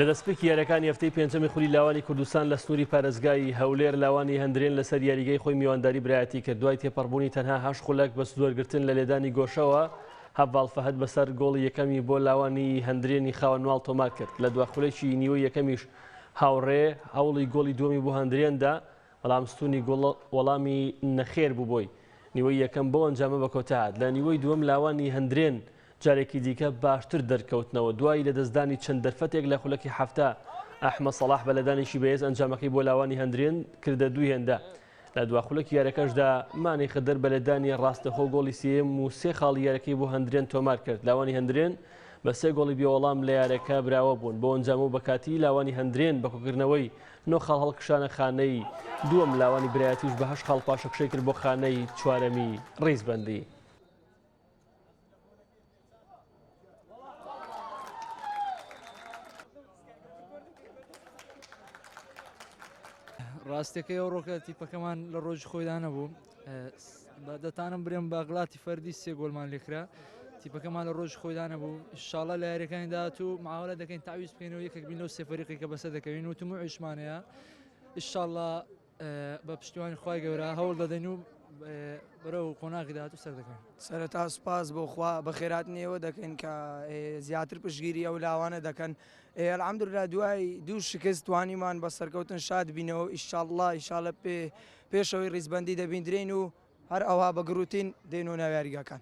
لە دەستپێکی یاریەکانی هەفتەی پێنجەمی خولی لاوانی کوردستان لە سنووری پارێزگای هەولێر لاوانی هەندرێن لەسەر یاریگەی خۆی میوانداری برایەتی کرد دوای تێپەڕبوونی تەنها هەشت خولەک بە سوودوەرگرتن لە لێدانی گۆشەوە هەڤاڵ فەهد بەسەر گۆڵی یەکەمی بۆ لاوانی هەندرێنی خاوەن ماڵ تۆمار کرد لە دوا خولەکی نیوەی یەکەمیش هاوڕێ هەوڵی گۆڵی دووەمی بۆ هەندرێن دا بەڵام ستونی گۆڵ وەڵامی نەخێر بوو بۆی. نیوەی یەکەم بەو ئەنجامە بەکۆتا هات. لە نیوەی دووەم لاوانی هەندرێن جارێکی دیکە باشتر دەرکەوتنەوە. دوای لەدەستدانی چەند دەرفەتێک لە خولەکی 70 ئەحمەد سەڵاح بە لێدانێکی بەهێز ئەنجامەکەی بۆ لاوانی هەندرێن کردە دوو هێندە. لە دوا خولەکی یاریەکەشدا مانی خدر بە لێدانی ڕاستەخۆ گۆڵی سێیەم و سێ خاڵی یاریەکەی بۆ هەندرێن تۆمار کرد. لاوانی هەندرێن بە سێ گۆڵی بێوەڵام لە یاریەکە براوە بوون. بەو ئەنجامە و بە کاتی لاوانی هەندرێن بە کۆکردنەوەی نۆ خاڵ هەڵکشانە خانەی دووەم، لاوانی برایەتیش بە هەشت خاڵ پاشەکشەی کرد بۆ خانەی چوارەمی ڕیزبەندی. ڕاستەکەی ئەو ڕۆکە تیپەکەمان لە ڕۆژی خۆیدا نەبوو دەتانم برێم باغلاتی فەردی سێ گۆلمان لێکرا تیپەکەمان لە ڕۆژی خۆیدا نەبوو ئیشاڵە لە یاریەکانی داهاتوو معاوەلە دەکەین تاویز بکەینەوە یەکێک بین لەو سێ فەریقی کە بەسەر دەکەوین و تموعیشمان هەیە ئیشاڵە بە پشتیوانی خوای گەورە هەوڵ دەدەین و بەرەو قۆناغی داهاتوو سەر دەکەین. سەرەتا سوپاس بۆ خوا بەخێرهاتنی ئێوە دەکەین کە زیاتر پشتگیری ئەو لاوانە دەکەن الحمدللە دوای دوو شکست توانیمان بە سەرکەوتن شاد بینەوە ئیشاڵڵا ئیشاڵە پێ پێشەوەی ڕیزبەندی دەبیندرێین و هەر ئەوها بە گڕوتین دێنەوە ناو یاریگاکان.